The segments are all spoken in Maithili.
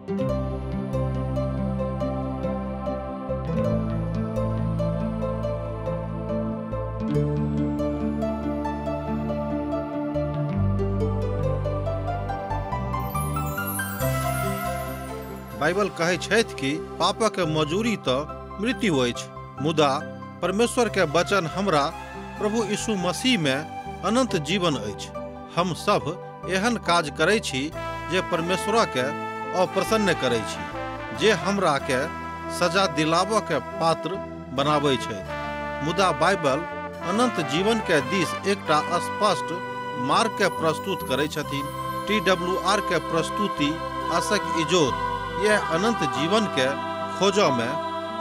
बाइबल कहै छथि कि पापक मजूरी तऽ मृत्यु अछि, मुदा परमेश्वर के वचन हमरा प्रभु यीशु मसीह में अनंत जीवन अछि। हम सब एहन काज करै छी जे परमेश्वर के अप्रसन्न करै छी, जे हमरा के सजा दिलाबऽ के पात्र बनाबै छथि। मुदा बाइबल अनंत जीवन के दिस एकटा स्पष्ट मार्ग के प्रस्तुत करै छथिन। TWR के प्रस्तुति आशक इजोत यह अनंत जीवन के खोजऽ में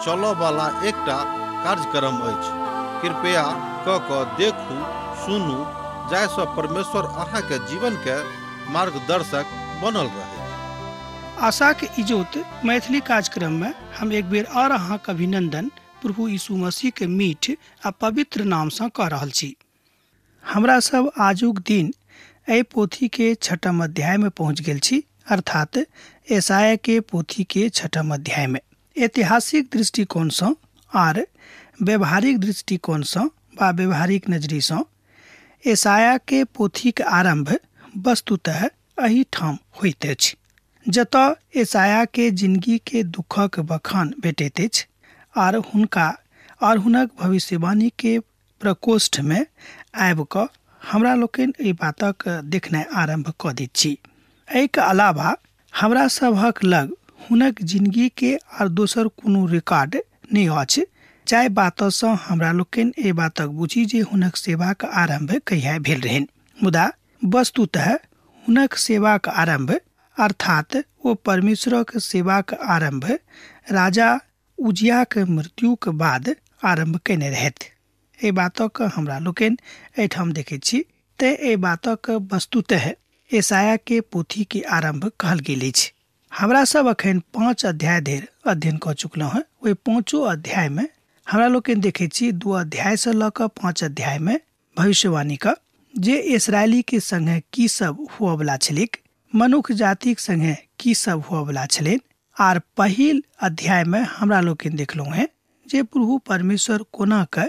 चलऽ वाला एकटा कार्यक्रम अछि। कृपया क क देखू, सुनू, जाहिसँ परमेश्वर अहाँ के जीवन के मार्गदर्शक बनल रहे। आशा के इजोत मैथिली कार्यक्रम में हम एक बेर और अहाँ के अभिनंदन प्रभु यीशु मसीह के मीठ आ पवित्र नाम से कऽ रहल छी। हमरा सब आजुक दिन एहि पोथी के छठम अध्याय में पहुँच गेल छी, अर्थात यशायाह के पोथी के छठम अध्याय में। ऐतिहासिक दृष्टिकोण सँ आर व्यवहारिक दृष्टिकोण सँ वा व्यवहारिक नजरी सँ यशायाह के पोथीक आरंभ वस्तुतः एहि ठाम होइत अछि, जतय यशायाह के जिंदगी के दुखक बखान भेटैत अछि आर हुनका और हुनक भविष्यवाणी के प्रकोष्ठ में आबि कऽ हमरा लोकनि एहि बातक देखनाइ आरंभ कऽ दैत छी। एहिके अलावा हमरा सभक लग हुनक जिंदगी के आर दोसर कोनो रिकॉर्ड नहि अछि, जाहि बातसँ हमरा लोकनि एहि बातक बुझी जे हुनक सेवाक आरंभ कहिया भेल रहनि। मुदा वस्तुतः हुनक सेवाक आरंभ अर्थात ओ परमेश्वरक सेवाक आरंभ राजा उजियाक मृत्युक बाद आरंभ कयने रहथि। एहि बातक हमरा लोकनि एहिठाम देखैत छी। तेँ एहि बातक वस्तुतः यशायाह के पोथी के आरंभ कहल गेल अछि। हमरा सब अखन 5 अध्याय धरि अध्ययन कऽ चुकलहुँ हेँ। ओहि 5 अध्याय में हमरा लोकनि देखैत छी 2 अध्याय से लऽ कऽ 5 अध्याय में भविष्यवाणी के जे इसरायली के संगे की सब हुअवला छलैक, मनुख जातिक संगे की सब हुअवला छलनि। आर पहिल अध्याय में हमरा लोकनि देखलहुँ हेँ जे प्रभु परमेश्वर कोना के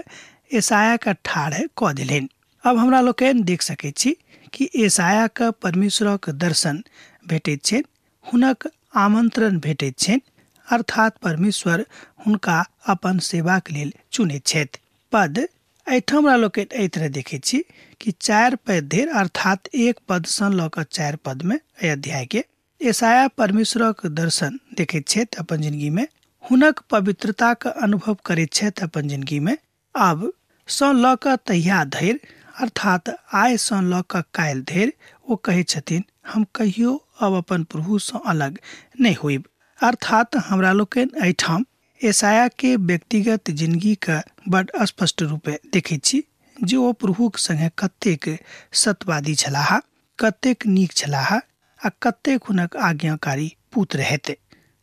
यशायाह के ठाढ़ कऽ देलनि। अब हमरा लोकनि देख सकैत छी कि यशायाह के परमेश्वरक दर्शन भेटैत छनि, हुनक आमंत्रण भेटैत छनि, अर्थात परमेश्वर हुनका अपन सेवाक लेल चुनैत छथि। पद एहिठाम हमरा लोकनि एहि तरह देखैत छी कि 4 पद धरि, अर्थात 1 पद सँ लऽ कऽ 4 पद में एहि अध्याय के यशायाह परमेश्वरक दर्शन देखैत छथि अपन जिंदगी में, हुनक पवित्रताक अनुभव करैत छथि अपन जिंदगी में। अब सँ लऽ कऽ तहिया धरि, अर्थात आइ सँ लऽ कऽ काल्हि धरि ओ कहै छथिन, हम कहियो अब अपन प्रभु सँ अलग नहि होइब। अर्थात हमरा लोकनि एहिठाम यशायाह के व्यक्तिगत जिंदगी के बड स्पष्ट रूपे देखैत छी जे ओ प्रभुक संगे कतेक सत्यवादी छलाह, कतेक नीक छलाह आ कतेक हुनक आज्ञाकारी पुत्र रहथि।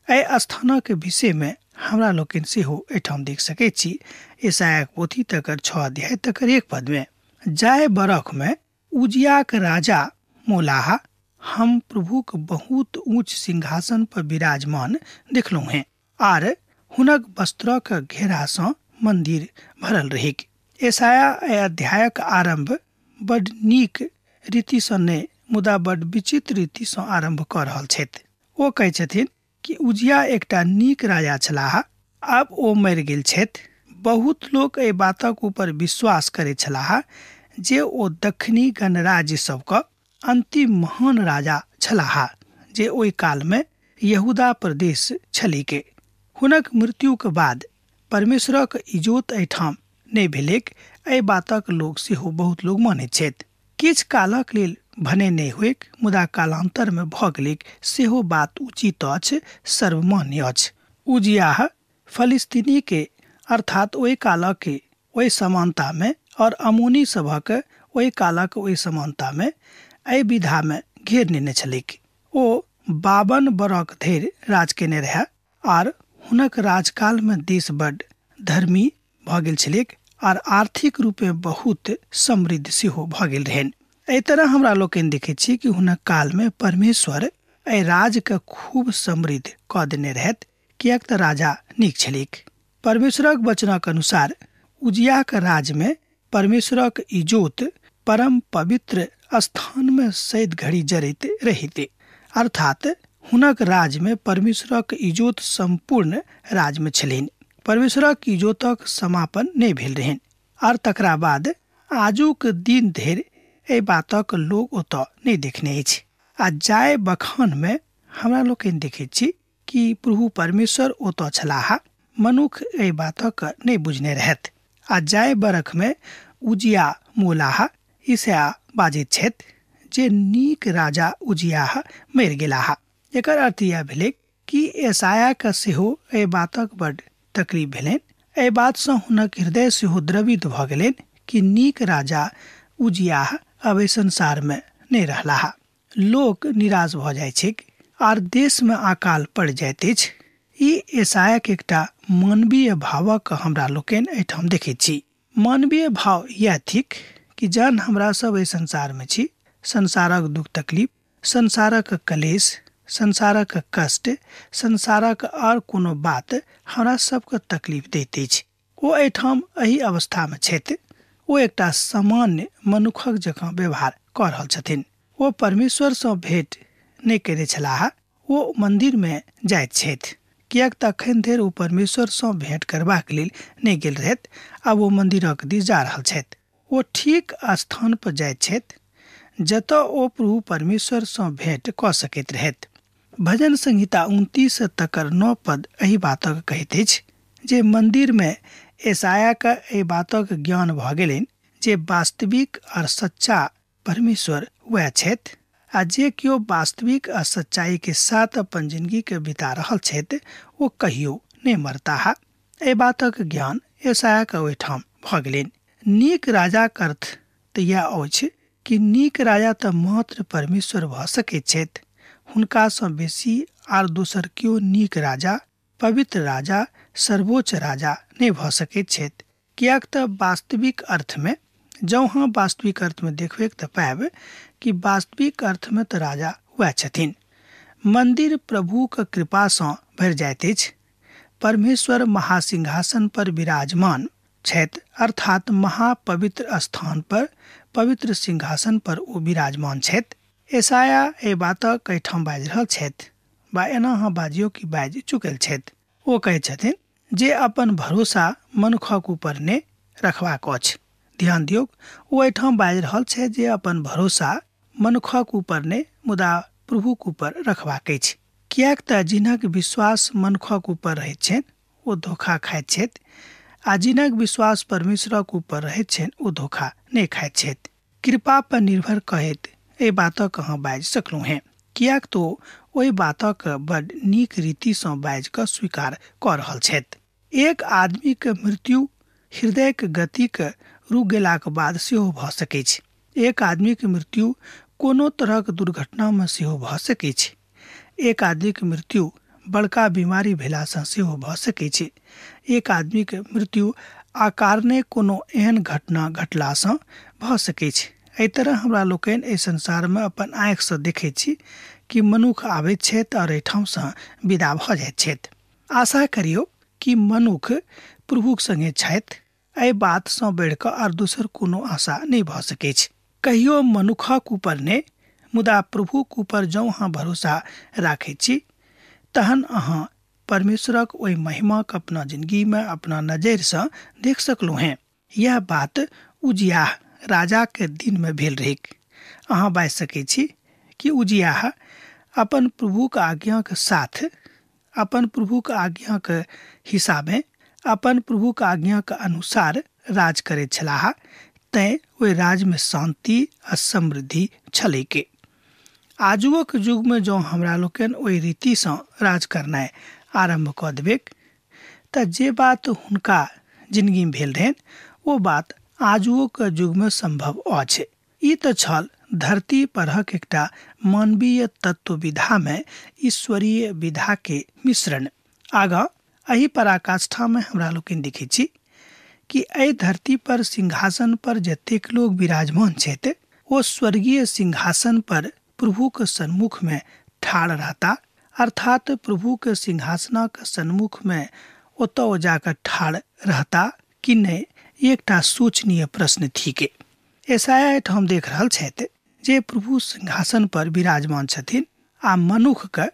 एहि स्थानक विषय में हमरा लोकनि सेहो एहिठाम देख सकैत छी। यशायाहक पोथी तकर 6 अध्याय तकर 1 पद में, जाहि बरख में उजियाक राजा मोलाह, हम प्रभुक बहुत ऊंच सिंहासन पर विराजमान देखलहुँ हेँ आर हुनक वस्त्रक घेरा सँ मंदिर भरल रहैक। यशायाह एहि अध्यायक आरंभ बड नीक रीति सँ नहि, मुदा बड विचित्र रीति सँ आरंभ कऽ रहल छथि। ओ कहै छथिन कि उजिया एकटा नीक राजा छलाह, आब ओ मरि गेल छथि। बहुत लोक एहि बातक ऊपर विश्वास करैत छलाह जे ओ दक्षिणी गणराज्य सबके अंतिम महान राजा छलाह, जे ओहि काल में यहूदा प्रदेश छलैके। हुनक मृत्युक बाद परमेश्वरक इजोत एहिठाम नहि भेलैक, एहि बातक लोक सेहो बहुत लोक मानैत छथि। किछु कालक लेल भने नहि होइक, मुदा कालांतर में भऽ गेलैक सेहो बात उचित अछि, सर्वमान्य अछि। उजियाह फलिस्तीनी के, अर्थात ओहि कालक के ओहि समानता में और अमोनी सभक ओहि कालक ओहि समानता में एहि विधा में घेर नेने छलैक। ओ 52 बरख धरि राज केने रहए आर हुनक राजकाल में देश बड धर्मी भऽ गेल छलैक आर आर्थिक रूपे बहुत समृद्ध सेहो भऽ गेल रहनि। एहि तरह हमरा लोकनि देखैत छी कि हुनक काल में परमेश्वर एहि राजके खूब समृद्ध कऽ देने रहथि, किएक तऽ राजा नीक छलैक। परमेश्वरक वचनक अनुसार उजियाके राजमे परमेश्वरक इजोत परम पवित्र स्थानमे सैद घड़ी जरैत रहिते, अर्थात हुनक राजमे परमेश्वरक इजोत सम्पूर्ण राजमे छलनि। परमेश्वरक इजोतक समापन नहि भेल रहनि आर तकरा बाद आजुक दिन धरि एहि बातक लोक ओतऽ नहि देखने अछि। आ जाय बखानमे हमरा लोकनि देखैत छी कि प्रभु परमेश्वर ओतऽ छलाह, मनुख एहि बातक नहि बुझने रहथि। आ जाय बरखमे उजिया मोलाह, ईसया बाजैत छथि जे नीक राजा उजियाह मरि गेलाह। एकर अर्थ इएह भेलै कि एसायाके सेहो एहि बातक बड्ड तकलीफ भेलनि। एहि बातसँ हुनक हृदय सेहो द्रवित भऽ गेलनि कि नीक राजा उजियाह अब एहि संसारमे नहि रहलाह। लोक निराश भऽ जाइ छैक आर देशमे अकाल पड़ि जाइत अछि। ई एसायाके एकटा मानवीय भावक हमरा लोकनि एहिठाम देखैत छी। मानवीय भाव इएह थिक कि जहन हमरा सब एहि संसारमे छी, संसारक दुख तकलीफ, संसारक कलेश, संसारक कष्ट, संसारक आओर कोनो बात हमरा सबके तकलीफ दैत अछि। ओ एहिठाम एहि अवस्थामे छथि, ओ एकटा सामान्य मनुखक जकाँ व्यवहार कऽ रहल छथिन। ओ परमेश्वरसँ भेंट नहि कयने छलाह, ओ मन्दिरमे जाइत छथि, किएक तऽ एखन धरि ओ परमेश्वरसँ भेंट करबाक लेल नहि गेल रहथि। आब ओ मन्दिरक दिस जा रहल छथि। ओ ठीक स्थान पर जाइत छथि जतऽ ओ प्रभु परमेश्वरसँ भेंट कऽ सकैत रहथि। भजन संहिता 29 तकर 9 पद एहि बातक कहैत अछि जे मन्दिरमे एसायाके एहि बातक ज्ञान भऽ गेलनि जे वास्तविक आओर सच्चा परमेश्वर वएह छथि आ जे केओ वास्तविक आ सच्चाई के साथ अपन जिंदगी के बिता रहल छथि ओ कहियो नहि मरताह। एहि बातक ज्ञान एसायाके ओहिठाम भऽ गेलनि। नीक राजाक अर्थ तऽ इएह अछि कि नीक राजा तऽ मात्र परमेश्वर भऽ सकैत छथि, हुनकासँ बेसी आर दोसर केओ नीक राजा, पवित्र राजा, सर्वोच्च राजा नहि भऽ सकैत छथि। किएक तऽ वास्तविक अर्थमे जँ अहाँ वास्तविक अर्थमे देखबै तऽ पायब कि वास्तविक अर्थमे तऽ राजा वएह छथिन। मन्दिर प्रभुके कृपासँ भरि जाइत अछि। परमेश्वर महासिंहासन पर विराजमान छथि, अर्थात महापवित्र स्थान पर पवित्र सिंहासन पर ओ विराजमान छथि। एसाया एहि बातक एहिठाम बाजि रहल छथि वा एना अहाँ बाजियौ कि बाजि चुकल छथि। ओ कहै छथिन जे अपन भरोसा मनुखक ऊपर नहि रखबाक अछि। ध्यान दियौ, ओ एहिठाम बाजि रहल छै जे अपन भरोसा मनुखक ऊपर नहि मुदा प्रभुक ऊपर रखबाक अछि। किएक तऽ जिनक विश्वास मनुखक ऊपर रहैत छनि ओ धोखा खाइत छथि आ जिनक विश्वास परमेश्वरक ऊपर रहैत छनि ओ धोखा नहि खाइत छथि। कृपा पर निर्भर कहैत एहि बातक अहाँ बाजि सकलहुँ हेँ, किएक तऽ ओहि बातक बड नीक रीतिसँ बाजि कऽ स्वीकार कऽ रहल छथि। एक आदमीके मृत्यु हृदयके गतिके रुकि गेलाक बाद सेहो भऽ सकैत छै। एक आदमीके मृत्यु कोनो तरहक दुर्घटनामे सेहो भऽ सकैत छै। एक आदमीके मृत्यु बड़का बीमारी भेलासँ सेहो भऽ सकैत छै। एक आदमीके मृत्यु अकारणे कोनो एहन घटना घटलासँ भऽ सकैत छै। एहि तरह हमरा लोकनि एहि संसारमे अपन आँखिसँ देखैत छी कि मनुख आबैत छथि आओर एहिठामसँ विदा भऽ जाइत छथि। आशा करियौ कि मनुख प्रभुक संगे छथि, एहि बातसँ बढ़ि कऽ आर दोसर कोनो आशा नहि भऽ सकैछ। कहियो मनुखक ऊपर नहि मुदा प्रभुक ऊपर जँ अहाँ भरोसा राखैत छी तहन अहाँ परमेश्वरक ओहि महिमाक अपना जिंदगीमे अपना नजरिसँ देख सकलहुँ हेँ। यह बात उजियाह राजाके दिनमे भेल रहैक। अहाँ बाजि सकैत छी कि उजियाह अपन प्रभुक आज्ञाके साथ, अपन प्रभुक आज्ञाके हिसाबे, अपन प्रभुक आज्ञाके अनुसार राज करैत छलाह, तैँ ओहि राजमे शान्ति आ समृद्धि छलैके। आजुक युगमे जँ हमरा लोकनि ओहि रीतिसँ राज करनाइ आरम्भ कऽ देबैक तऽ जे बात हुनका जिंदगीमे भेल रहनि ओ बात आजुओक युगमे सम्भव अछि। ई तऽ छल धरती परहक एकटा मानवीय तत्व विधामे ईश्वरीय विधाके मिश्रण। आगाँ एहि पराकाष्ठामे हमरा लोकनि देखै छी कि एहि धरती पर सिंहासन पर जतेक लोग विराजमान छथि ओ स्वर्गीय सिंहासन पर प्रभुक सन्मुखमे ठाढ़ रहता, अर्थात प्रभु के सिंहासनक सन्मुख में ओतऽ ओ जाकऽ ठाढ़ रहता कि नहि, एकटा शोचनीय प्रश्न थिके। यशायाह एहिठाम देख रहल छथि जे प्रभु सिंहासन पर विराजमान छथिन आ मनुख के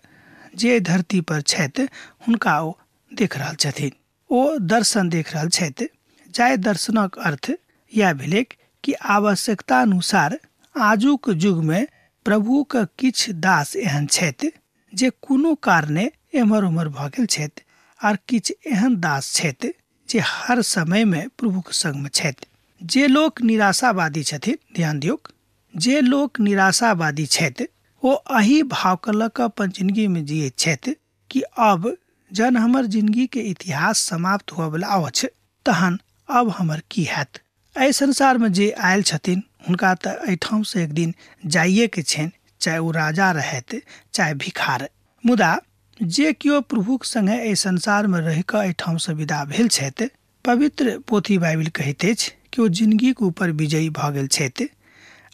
जे धरती पर छथि हुनका ओ देख रहल छथिन। ओ दर्शन देख रहल छथि, जाहि दर्शनक अर्थ यह भेलै कि आवश्यकता अनुसार आजुक युग में प्रभु के किछु दास एहन छथि जे कोनो कारणे एम्हर ओम्हर भऽ गेल छथि, आर किछु एहन दास छथि जे हर समय में प्रभु के संग में छथि। जे लोक निराशावादी छथिन, ध्यान दियौक, जे लोक निराशावादी छथि ओ एहि भावके लऽ कऽ अपन जिंदगी में जियैत छथि कि अब जहन हमर जिंदगी के इतिहास समाप्त होअवला अछि तहन अब हमर की हैत। एहि संसार में जे आयल छथिन हुनका तऽ एहिठामसँ एक दिन जाइएके छनि, चाहे ओ राजा रहथि चाहे भिखार। मुदा जे केओ प्रभुक संगे एहि संसार में रहि कऽ एहिठामसँ विदा भेल छथि, पवित्र पोथी बाइबिल कहैत अछि कि ओ जिंदगीके ऊपर विजयी भऽ गेल छथि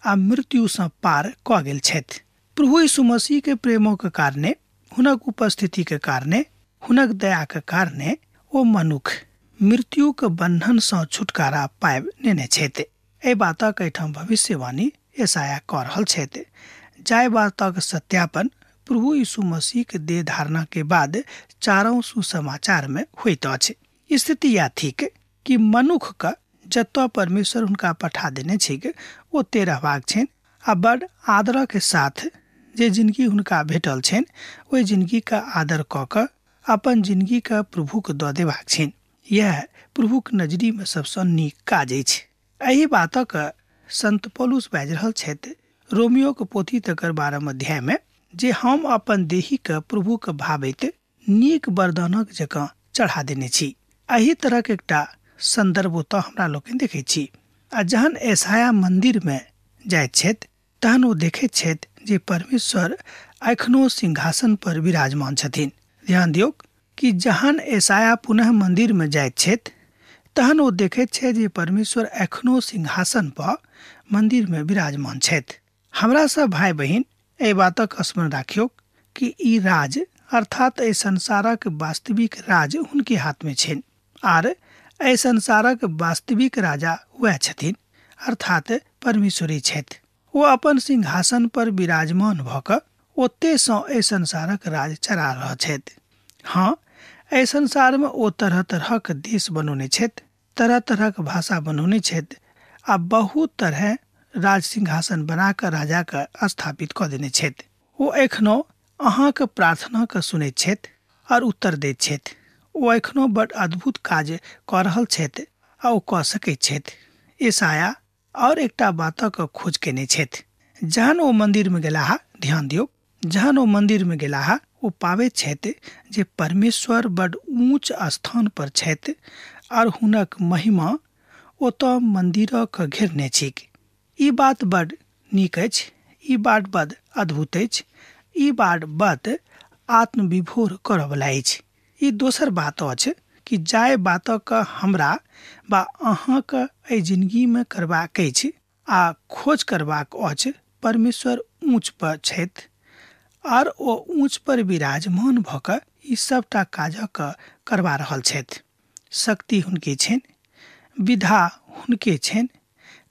आ मृत्युसँ पार कऽ गेल छथि। प्रभु यीशु मसीह के प्रेमक कारणे, हुनक उपस्थिति के कारणे, हुनक दया के कारणे ओ मनुख मृत्युक बंधनसँ छुटकारा पाबि नेने छथि। एहि बातक एहिठाम भविष्यवाणी यशायाह कऽ रहल छथि, जाहि बातक सत्यापन प्रभु यीशु मसीह के देह धारणा के बाद चारों सुसमाचार में होइत अछि। स्थिति यह थिक कि मनुख के जतऽ परमेश्वर हुनका पठा देने छैक ओते रहबाक छनि आ बड़ आदर के साथ जे जिंदगी हुनका भेटल छनि ओहि जिंदगी के आदर कऽ कऽ अपन जिंदगी के प्रभु के दऽ देबाक छनि। यह प्रभुक नजरी में सबसँ नीक काज अछि। एहि बातक संत पौलुस बाजि रहल छथि रोमियोक पोथी तकर 12 अध्याय में जे हम अपन देही के प्रभु के भावैत नीक वरदानक जकाँ चढ़ा देने छी। एहि तरहक एकटा संदर्भ ओतऽ हमरा लोकनि देखै छी। आ जहन यशायाह मंदिर में जाइत छथि तहन ओ देखैत छथि जे परमेश्वर एखनो सिंहासन पर विराजमान छथिन। ध्यान दियौक कि जहन यशायाह पुनः मंदिर में जाइत छथि तहन ओ देखैत छथि जे परमेश्वर एखनो सिंहासन पर मंदिर में विराजमान छथि। हमरा सब भाई बहिन एहि बातक स्मरण राखियौक कि ई राज अर्थात एहि संसारक वास्तविक राज हुनके हाथ में छनि आर एहि संसारक वास्तविक राजा वएह छथिन, अर्थात परमेश्वरे छथि। ओ अपन सिंहासन पर विराजमान भऽ कऽ ओतेसँ एहि संसारक राज चला रहल छथि। हाँ, एहि संसारमे ओ तरह तरहक देश बनौने छथि, तरह तरहक भाषा बनौने छथि आ बहुत तरह राज सिंहासन बना कऽ राजाके स्थापित कऽ देने छथि। ओ एखनो अहाँके प्रार्थनाके सुनैत छथि आओर उत्तर दैत छथि। ओ एखनो बड़ अद्भुत काज कऽ रहल छथि आ ओ कऽ सकैत छथि। यशायाह आओर एकटा बातक खोज केने छथि। जहन ओ मंदिर में गेलाह, ध्यान दियौ, जहन ओ मंदिर में गेलाह ओ पाबैत छथि जे परमेश्वर बड़ ऊँच स्थान पर छथि और हुनक महिमा ओतऽ मंदिरक घेरने छिक। ई बात बड़ नीक अछि, ई बात बड़ अद्भुत अछि, ई बात बड़ आत्मविभोर करऽवला अछि। ई दोसर बात अछि कि जाहि बातक हमरा वा अहाँके एहि जिंदगी में करबाक अछि आ खोज करबाक अछि, परमेश्वर ऊँच पर छथि और ओ ऊँच पर विराजमान भऽ कऽ ई सबटा काजक करबा रहल छथि। शक्ति हुनके छनि, विधा हुनके छनि,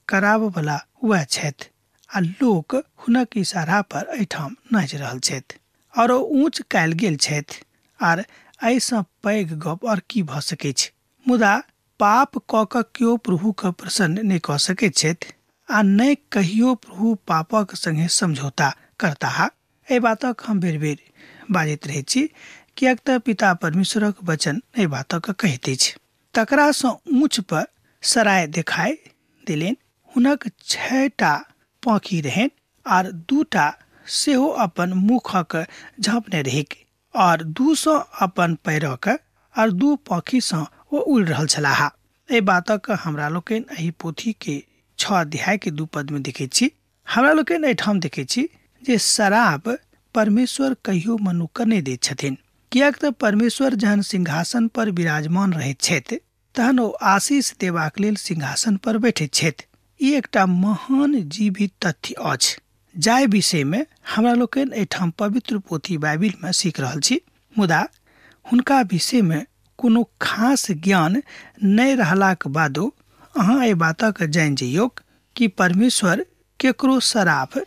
कराबऽवला वएह छथि आ लोक हुनक इशारा पर एहिठाम नाचि रहल छथि और ओ ऊँच कयल गेल छथि। आर एहिसँ पैघ गप और की भऽ सकैछ। मुदा पाप कऽ कऽ केओ प्रभुके प्रसन्न नहि कऽ सकैत छथि आ नहि कहियो प्रभु पापक संगे समझौता करताह। एहि बातक हम बेर बेर बाजैत रहैत छी, किएक तऽ पिता परमेश्वरक वचन एहि बातक कहैत अछि। तकरासँ ऊँच पर सराय देखाइ देलनि। हुनक 6टा पाँखि रहनि आर 2टा सेहो अपन मुखक झाँपने रहैक और 2 अपन पैरक और 2 पाँखिसँ ओ उड़ि रहल छलाह। एहि बातक हमरा लोकनि एहि पोथी के 6 अध्याय के 2 पद में देखैत छी। हमरा लोकनि एहिठाम देखैत छी जे शराब परमेश्वर कहियो मनुक्ख नहि दैत छथिन, किएक तऽ परमेश्वर जहन सिंहासन पर विराजमान रहैत छथि तहन ओ आशीष देबाक लेल सिंहासन पर बैठैत छथि। ई एकटा महान जीवित तथ्य अछि। जाहि विषयमे हमरा लोकनि एहिठाम पवित्र पोथी बाइबिलमे सीख रहल छी, मुदा हुनका विषयमे कोनो खास ज्ञान नहि रहलाक बादो अहाँ एहि बातक जानि जइयौक कि परमेश्वर केकरो श्राप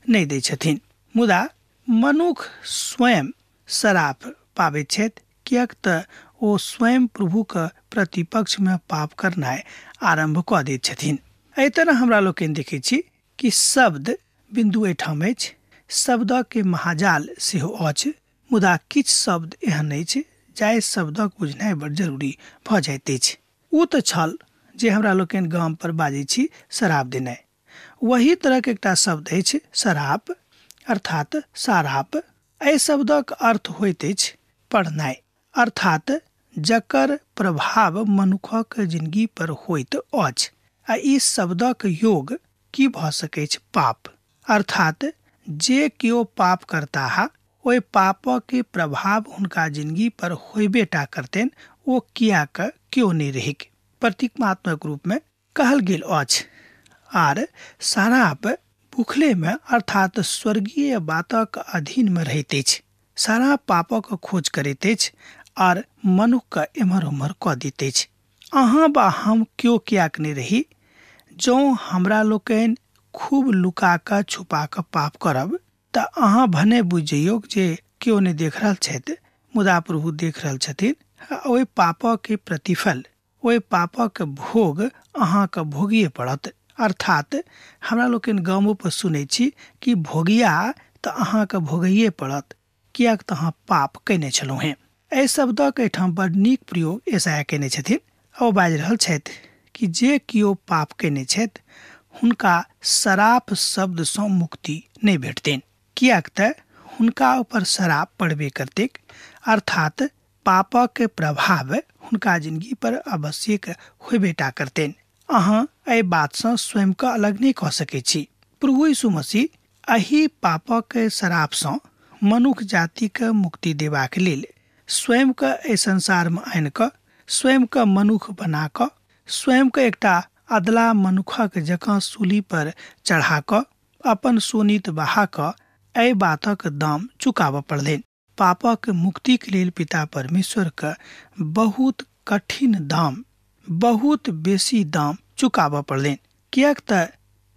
नहि दै छथिन, मुदा मनुख स्वयं श्राप पाबैत छथि, किएक तऽ ओ स्वयं प्रभुक प्रतिपक्षमे पाप करनाइ आरम्भ कऽ दैत छथिन। एहि तरह हमरा लोकनि देखै छी कि शब्द बिन्दु एहिठाम अछि, शब्दके महाजाल सेहो अछि, मुदा किछु शब्द एहन अछि जाहि शब्दक बुझनाइ बड़ जरूरी भऽ जाइत अछि। ओ तऽ छल जे हमरा लोकनि गाम पर बाजै छी शराब देनाइ, वही तरहके एकटा शब्द अछि शराब अर्थात साराप। एहि शब्दक अर्थ होइत अछि पढ़नाइ, अर्थात जकर प्रभाव मनुखक जिंदगी पर होइत अछि। आ ई शब्दक योग की भऽ सकैछ? पाप, अर्थात जे केओ पाप करताह ओहि पापके प्रभाव हुनका जिंदगी पर होइबे टा करतनि, ओ कियाक केओ नहि रहैक प्रतीकात्मक रूपमे कहल गेल अछि। आर शराब भूखलेमे अर्थात स्वर्गीय बातक अधीनमे रहैत अछि, सारा पापक खोज करैत अछि आर मनुखके एम्हर ओम्हर कऽ दैत अछि। अहाँ बा हम केओ कियाक नहि रही, जँ हमरा लोकनि खूब लुका कऽ छुपा कऽ पाप करब तऽ अहाँ भने बुझि जइयौक जे केओ नहि देख रहल छथि, मुदा प्रभु देख रहल छथिन। ओहि पापके प्रतिफल, ओहि पापक भोग अहाँके भोगिए पड़त। अर्थात हमरा लोकनि गामो पर सुनै छी कि भोगिया तऽ अहाँके भोगैए पड़त, किएक तऽ अहाँ पाप कयने छलहुँ हेँ। एहि शब्दक एहिठाम बड़ नीक प्रयोग यशायाह कयने छथिन। ओ बाजि रहल छथि कि जे केओ पाप कयने छथि हुनका शराप शब्दसँ मुक्ति नहि भेटतनि, किएक तऽ हुनका ऊपर शराप पड़बे करतैक, अर्थात पापक प्रभाव हुनका जिंदगी पर अवश्यक होबे टा करतनि। अहाँ एहि बातसँ स्वयंके अलग नहि कऽ सकै छी। प्रभु यीशु मसीह एहि पापक शरापसँ मनुख जातिके मुक्ति देबाक लेल स्वयंके एहि संसारमे आनि कऽ स्वयंके मनुख बना कऽ स्वयंके एकटा अदला मनुखक जकाँ सूली पर चढ़ा कऽ अपन शोणित बहा कऽ एहि बातक दाम चुकाबऽ पड़लनि। पापक मुक्तिके लेल पिता परमेश्वरके बहुत कठिन दाम, बहुत बेसी दाम चुकाबऽ पड़लनि, किएक तऽ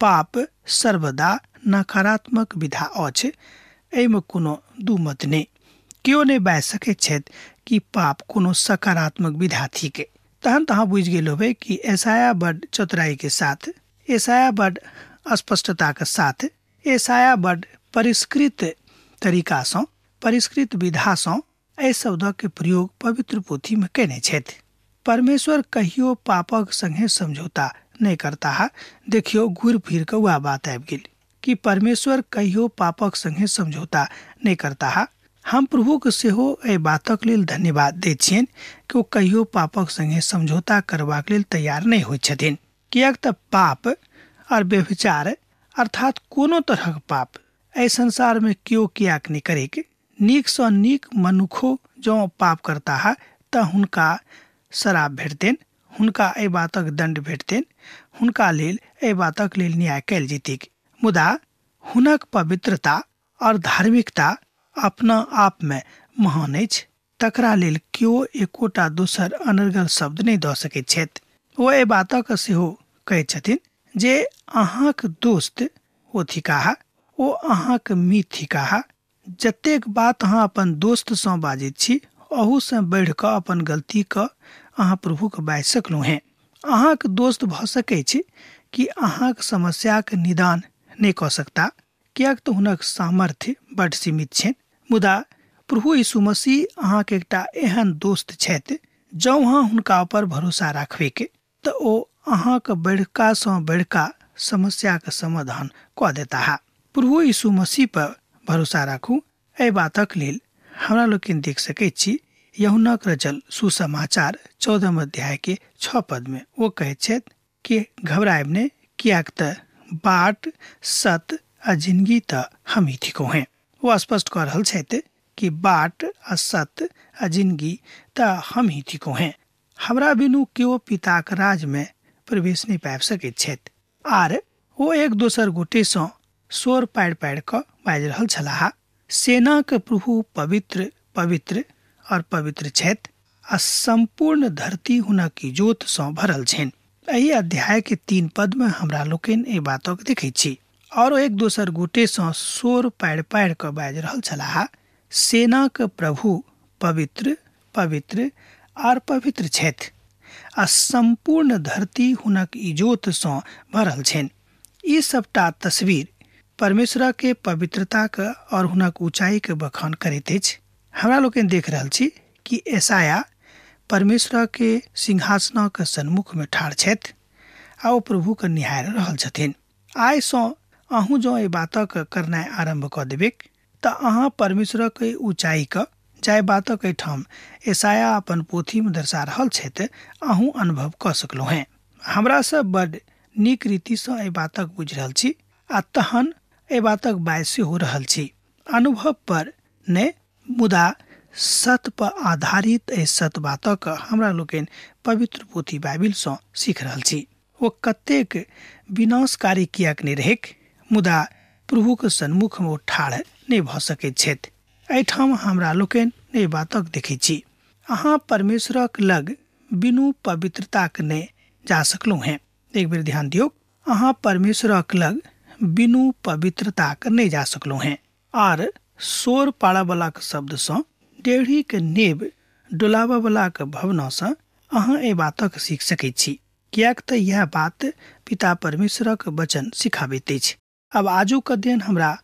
पाप सर्वदा नकारात्मक विधा अछि, एहिमे कोनो दू मत नहि। केओ नहि बाजि सकैत छथि कि पाप कोनो सकारात्मक विधा थिक। तहन तऽ अहाँ बुझि गेल होबै कि यशायाह बड चतुराईके साथ, यशायाह बड स्पष्टताके साथ, यशायाह बड परिष्कृत तरीकासँ, परिष्कृत विधासँ एहि शब्दके प्रयोग पवित्र पोथीमे कयने छथि। परमेश्वर कहियो पापक संगे समझौता नहि करताह। देखियौ, घुरि फिर कऽ वएह बात आबि गेल कि परमेश्वर कहियो पापक संगे समझौता नहि करताह। हम प्रभुके सेहो एहि बातक लेल धन्यवाद दैत छियनि कि ओ कहियो पापक संगे समझौता करबाक लेल तैयार नहि होइत छथिन, किएक तऽ पाप आओर व्यभिचार अर्थात कोनो तरहक पाप एहि संसारमे केओ किएक नहि करैक, नीकसँ नीक मनुखो जँ पाप करताह तऽ हुनका श्राप भेटतनि, हुनका एहि बातक दण्ड भेटतनि, हुनका लेल एहि बातक लेल न्याय कयल जेतैक। मुदा हुनक पवित्रता और धार्मिकता अपना आपमे महान अछि, तकरा लेल केओ एकोटा दोसर अनर्गल शब्द नहि दऽ सकैत छथि। ओ एहि बातक सेहो कहैत छथिन जे अहाँक दोस्त ओ थिकाह, ओ अहाँक मित्र थिकाह। जतेक बात अहाँ अपन दोस्तसँ बाजैत छी अहूसँ बढ़ि कऽ अपन गलतीके अहाँ प्रभुके बाजि सकलहुँ हेँ। अहाँक दोस्त भऽ सकै छै कि अहाँक समस्याके निदान नहि कऽ सकता, किएक तऽ हुनक सामर्थ्य बड्ड सीमित छनि, मुदा प्रभु यीशु मसीह अहाँके एकटा एहन दोस्त छथि, जँ अहाँ हुनका ऊपर भरोसा राखबैके तऽ ओ अहाँके बड़कासँ बड़का समस्याके समाधान कऽ देताह। प्रभु यीशु मसीह पर भरोसा राखू। एहि बातक लेल हमरा लोकनि देख सकैत छी यूहन्नाक रचल सुसमाचार 14 अध्याय के 6 पद में ओ कहैत छथि कि घबरायब नहि, किएक तऽ बाट सत आ जिंदगी तऽ हम ही थिकहुँ हेँ। ओ स्पष्ट कऽ रहल छथि कि बाट आ सत आ जिंदगी तऽ हम ही थिकहुँ हेँ, हमरा बिनु केओ पिताक राज में प्रवेश नहि पाबि सकैत छथि। आर ओ एक दोसर गोटेसँ शोर पाड़ि पाड़ि कऽ बाजि रहल छलाह, सेनाक प्रभु पवित्र पवित्र और पवित्र छथि आ सम्पूर्ण धरती हुनक इजोत सँ भरल छनि। एहि अध्याय के 3 पद में हमरा लोकनि एहि बातक देखै छी। और एक दोसर गोटे सँ शोर पाड़ि पाड़ि कऽ बाजि रहल छलाह, सेनाक प्रभु पवित्र पवित्र आर पवित्र छथि आ सम्पूर्ण धरती हुनक इजोत सँ भरल छनि। ई सबटा तस्वीर परमेश्वर के पवित्रता के और हुनक ऊंचाई के बखान करैत अछि। हमरा लोकनि देख रहल छी कि एसाया परमेश्वर के सिंहासनक सन्मुख में ठाढ़ छथि आ ओ प्रभु के निहारि रहल छथिन। आइ सँ अहूँ जँ एहि बातक करनाइ आरम्भ कऽ देबैक तऽ अहाँ परमेश्वर के ऊंचाई के जाहि बातक एहिठाम एसाया अपन पोथी में दर्शा रहल छथि अहूँ अनुभव कऽ सकलहुँ हेँ। हमरा सब बड नीक रीतिसँ एहि बातक बुझि रहल छी आ तहन एहि बातक बाजि सेहो रहल छी। अनुभव पर नहि मुदा सत पर आधारित एहि सत बातक हमरा लोकनि पवित्र पोथी बाइबिलसँ सीख रहल छी। ओ कतेक विनाशकारी किएक नहि रहैक, मुदा प्रभुक सन्मुखमे ओ ठाढ़ नहि भऽ सकैत छथि। एहिठाम हमरा लोकनि एहि बातक देखै छी। अहाँ परमेश्वरक लग बिनु पवित्रताक नहि जा सकलहुँ हेँ। एक बेर ध्यान दियौ, अहाँ परमेश्वरक लग बिनु पवित्रताक नहि जा सकलहुँ हेँ। आर शोर पाड़यवलाक शब्दसँ, डेढ़ीके नेब डोलाबयवलाक भवनासँ अहाँ एहि बातक सीख सकैत छी, किएक तऽ इएह बात पिता परमेश्वरक वचन सिखाबैत अछि। आब आजुक अध्ययन हमरा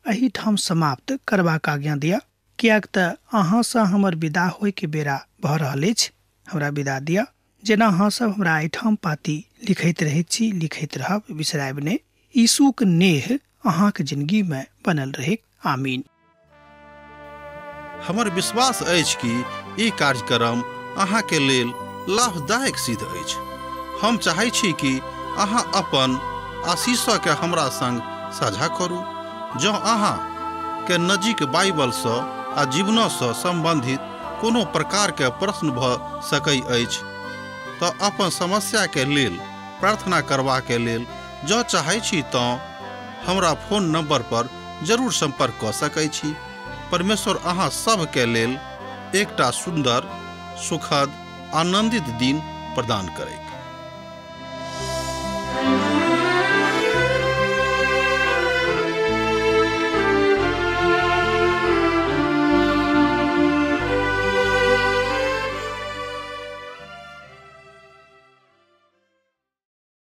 एहिठाम समाप्त करबाक आज्ञा दिअ, किएक तऽ अहाँसँ हमर विदा होइके बेरा भऽ रहल अछि। हमरा विदा दिअ। जेना अहाँसभ हमरा एहिठाम पाती लिखैत रहैत छी, लिखैत रहब, बिसरायब नहि। यीशुक नेह अहाँक जिंदगी में बनल रहे। आमीन। हमर विश्वास अछि कि ई कार्यक्रम अहाँ के लेल लाभदायक सिद्ध अछि। हम चाहै छी कि अहाँ अपन आशीषके हमरा संग साझा करू। जँ अहाँ के नजीक बाइबलसँ आ जीवनसँ संबंधित कोनो प्रकार के प्रश्न भऽ सकै अछि तऽ अपन समस्या के लेल प्रार्थना करबाक लेल जँ चाहै छी तँ हमरा फोन नंबर पर जरूर संपर्क कऽ सकै छी। परमेश्वर अहाँ सबके लेल एकटा सुंदर, सुखद, आनंदित दिन प्रदान करैक।